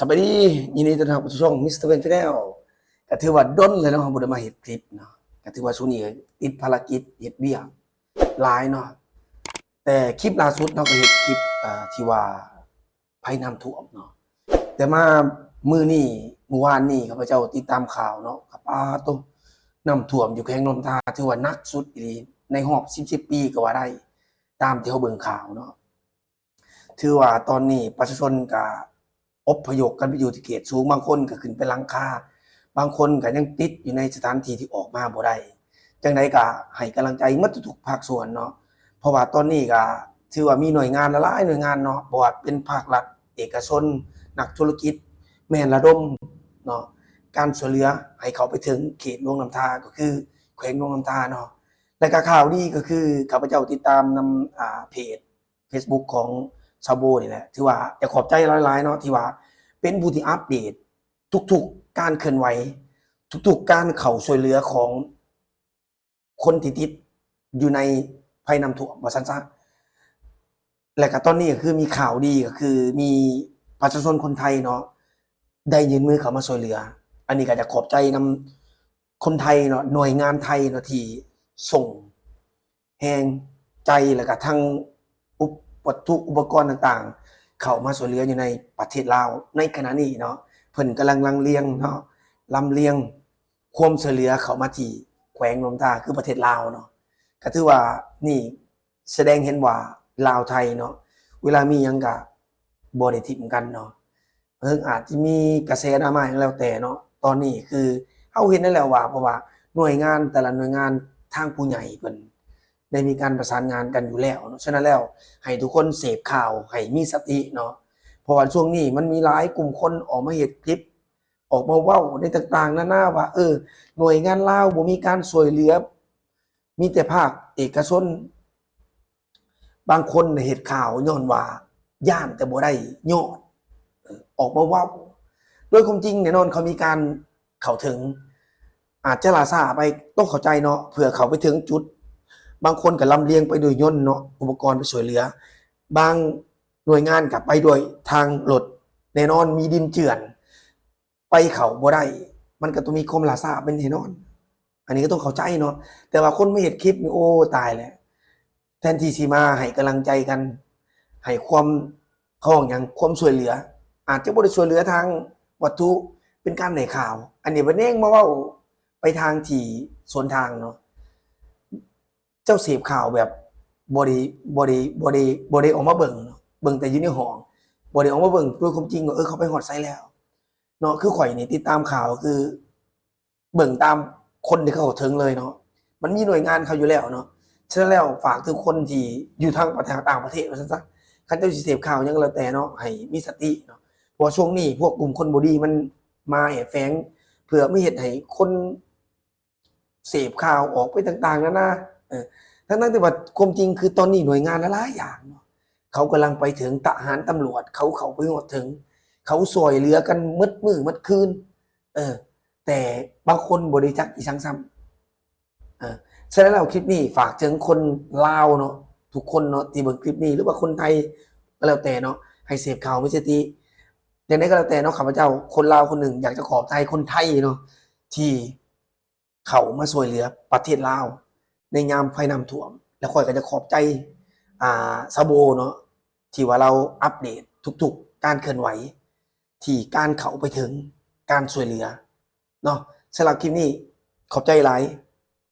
ສະບາຍດີ ຍິນດີຕ້ອນຮັບເຂົ້າສູ່ຊ່ອງ ມິສເຕີ ເວັນ Channel. ກໍຖືວ່າດົນແລ້ວເນາະ ເຮົາບໍ່ໄດ້ມາເຮັດຄລິບເນາະ ກໍຖືວ່າຊ່ວງນີ້ກໍຕິດພາລະກິດເຮັດວຽກຫຼາຍເນາະ ແຕ່ຄລິບລ່າສຸດເຮົາກໍເຮັດຄລິບ ເອີ ທີ່ວ່າໄພນ້ຳຖ້ວມເນາະ ແຕ່ມາມື້ນີ້ ມື້ວານນີ້ ຂ້າພະເຈົ້າຕິດຕາມຂ່າວເນາະ ກໍປາໂຕ ນ້ຳຖ້ວມຢູ່ແຂວງຫຼວງນ້ຳທາ ຖືວ່າໜັກສຸດອີ່ຫຼີ ໃນຮອບສິບ ສິບປີກໍວ່າໄດ້ ຕາມທີ່ເຮົາເບິ່ງຂ່າວເນາະ. ຖືວ່າຕອນນີ້ປະຊາຊົນກະອົບພະຍົບກັນໄປຢູ່ທີ່ເຂດສູງ ບາງຄົນກະຂຶ້ນໄປຫຼັງຄາ ບາງຄົນກະຍັງຕິດຢູ່ໃນສະຖານທີ່ທີ່ອອກມາບໍ່ໄດ້. ຈັ່ງໃດກະໃຫ້ກຳລັງໃຈໝົດທຸກໆພາກສ່ວນເນາະ ເພາະວ່າຕອນນີ້ກະຖືວ່າມີໜ່ວຍງານຫຼາຍໆໜ່ວຍງານເນາະ ບໍ່ວ່າເປັນພາກລັດ ເອກະຊົນ ນັກທຸລະກິດ ແມ່ນລະດົມເນາະ ການຊ່ວຍເຫຼືອໃຫ້ເຂົ້າໄປເຖິງເຂດຫຼວງນ້ຳທາ ກໍຄືແຂວງຫຼວງນ້ຳທາເນາະ. ແລະກະຂ່າວດີກໍຄື ຂ້າພະເຈົ້າຕິດຕາມນຳ ອາ ເພຈ Facebook ຂອງຊາວໂບນີ້ແຫຼະ ຖືວ່າຢາກຂອບໃຈຫຼາຍໆເນາະ ທີ່ວ່າເປັນຜູ້ທີ່ອັບເດດທຸກໆການເຄື່ອນໄຫວ ທຸກໆການເຂົ້າຊ່ວຍເຫຼືອຂອງຄົນທີ່ຕິດຢູ່ໃນໄພນ້ຳຖ້ວມວ່າຊັ້ນຊະ. ແລະກະຕອນນີ້ກໍຄືມີຂ່າວດີ ກໍຄືມີປະຊາຊົນຄົນໄທເນາະ ໄດ້ຍື່ນມືເຂົ້າມາຊ່ວຍເຫຼືອ. ອັນນີ້ກໍຢາກຂອບໃຈນຳຄົນໄທເນາະ ໜ່ວຍງານໄທເນາະ ທີ່ສົ່ງ ແຮງໃຈ ແລ້ວກະທັງອຸບ ວັດຖຸອຸປະກອນຕ່າງໆ ເຂົ້າມາຊ່ວຍເຫຼືອຢູ່ໃນປະເທດລາວໃນຂະນະນີ້ເນາະ. ເພິ່ນກຳລັງລຳລຽງເນາະ ລຳລຽງຄວາມຊ່ວຍເຫຼືອເຂົ້າມາທີ່ແຂວງຫຼວງນ້ຳທາ ຄືປະເທດລາວເນາະ. ກະຖືວ່ານີ້ສະແດງເຫັນວ່າລາວໄທເນາະ ເວລາມີຫຍັງກະບໍ່ໄດ້ຖິ້ມກັນເນາະ. ເພິ່ນອາດຈະມີກະແສດຣາມາຫຍັງແລ້ວແຕ່ເນາະ ຕອນນີ້ຄືເຮົາເຫັນໄດ້ແລ້ວວ່າ ເພາະວ່າໜ່ວຍງານແຕ່ລະໜ່ວຍງານ ທາງຜູ້ໃຫຍ່ເພິ່ນໄດ້ມີການປະສານງານກັນຢູ່ແລ້ວເນາະ. ສະນັ້ນແລ້ວ ໃຫ້ທຸກຄົນເສບຂ່າວໃຫ້ມີສະຕິເນາະ ເພາະວ່າຊ່ວງນີ້ມັນມີຫຼາຍກຸ່ມຄົນອອກມາເຮັດຄລິບ ອອກມາເວົ້າໃນຕ່າງໆນານາວ່າ ເອີ ໜ່ວຍງານລາວບໍ່ມີການຊ່ວຍເຫຼືອ ມີແຕ່ພາກເອກະຊົນ ບາງຄົນເຮັດຂ່າວຍ້ອນວ່າຢ້ານແຕ່ບໍ່ໄດ້ຍອດ ອອກມາເວົ້າ. ໂດຍຄວາມຈິງແນ່ນອນເຂົາມີການເຂົ້າເຖິງ ອາດຈະຫຼ້າຊ້າໄປ ຕ້ອງເຂົ້າໃຈເນາະ ເພື່ອເຂົ້າໄປເຖິງຈຸດ ບາງຄົນກໍລຳລຽງໄປດ້ວຍຍົນເນາະ ອຸປະກອນໄປຊ່ວຍເຫຼືອ ບາງໜ່ວຍງານກໍໄປດ້ວຍທາງລົດ ແນ່ນອນມີດິນເຈື່ອນ ໄປເຂົ້າບໍ່ໄດ້ ມັນກໍຕ້ອງມີຄວາມຫຼ້າຊ້າເປັນແນ່ນອນ ອັນນີ້ກໍຕ້ອງເຂົ້າໃຈເນາະ. ແຕ່ວ່າຄົນມາເຮັດຄລິບນີ້ ໂອ້ ຕາຍແລ້ວ ແທນທີ່ຊິມາໃຫ້ກຳລັງໃຈກັນ ໃຫ້ຄວາມ ເຂົາເອີ້ນຫຍັງ ຄວາມຊ່ວຍເຫຼືອ ອາດຈະບໍ່ໄດ້ຊ່ວຍເຫຼືອທາງວັດຖຸ ເປັນການໃຫ້ຂ່າວ ອັນນີ້ບັດແນງມາເວົ້າໄປທາງທີ່ສວນທາງເນາະ. ເຈົ້າເສບຂ່າວແບບບໍ່ໄດ້ ບໍ່ໄດ້ ບໍ່ໄດ້ ບໍ່ໄດ້ອອກມາເບິ່ງເນາະ ເບິ່ງແຕ່ຢູ່ໃນຫ້ອງ ບໍ່ໄດ້ອອກມາເບິ່ງໂດຍຄວາມຈິງວ່າ ເອີ ເຂົາໄປຮອດໃສແລ້ວເນາະ. ຄືຂ້ອຍນີ້ຕິດຕາມຂ່າວ ຄືເບິ່ງຕາມຄົນທີ່ເຂົ້າເຖິງເລີຍເນາະ ມັນມີໜ່ວຍງານເຂົາຢູ່ແລ້ວເນາະ. ສະນັ້ນແລ້ວ ຝາກເຖິງຄົນທີ່ຢູ່ທາງປະເທດ ຕ່າງປະເທດວ່າຊັ້ນຊະ ຄັນເຈົ້າຊິເສບຂ່າວຫຍັງກໍແລ້ວແຕ່ເນາະ ໃຫ້ມີສະຕິເນາະ ເພາະວ່າຊ່ວງນີ້ພວກກຸ່ມຄົນບໍ່ດີມັນມາແອບແຝງ ເພື່ອມາເຮັດໃຫ້ຄົນ ເສບຂ່າວອອກໄປຕ່າງໆນານາ ເອີ ທັງໆທີ່ວ່າຄວາມຈິງຄືຕອນນີ້ໜ່ວຍງານຫຼາຍໆຢ່າງເນາະ ເຂົາກຳລັງໄປເຖິງ ທະຫານ ຕຳຫຼວດ ເຂົາເຂົ້າໄປຮອດເຖິງ ເຂົາຊ່ວຍເຫຼືອກັນໝົດມື້ໝົດຄືນ ເອີ ແຕ່ບາງຄົນບໍ່ໄດ້ຈັກອີ່ຫຍັງຊ້ຳ ເອີ ສະນັ້ນແລ້ວຄລິບນີ້ຝາກເຖິງຄົນລາວເນາະ ທຸກຄົນເນາະ ທີ່ເບິ່ງຄລິບນີ້ ຫຼືວ່າຄົນໄທກໍແລ້ວແຕ່ເນາະ ໃຫ້ເສບຂ່າວມີສະຕິ. ຈັ່ງໃດກໍແລ້ວແຕ່ເນາະ ຂ້າພະເຈົ້າຄົນລາວຄົນໜຶ່ງ ຢາກຈະຂອບໃຈຄົນໄທເນາະ ທີ່ ເຂົ້າມາຊ່ວຍເຫຼືອປະເທດລາວໃນຍາມໄພນ້ຳຖ້ວມ ແລະ ຂ້ອຍກໍຈະຂອບໃຈ ອາ ຊາໂບເນາະ ທີ່ວ່າລາວອັບເດດທຸກໆການເຄື່ອນໄຫວ ທີ່ການເຂົ້າໄປເຖິງການຊ່ວຍເຫຼືອເນາະ. ສຳລັບຄລິບນີ້ ຂອບໃຈຫຼາຍ.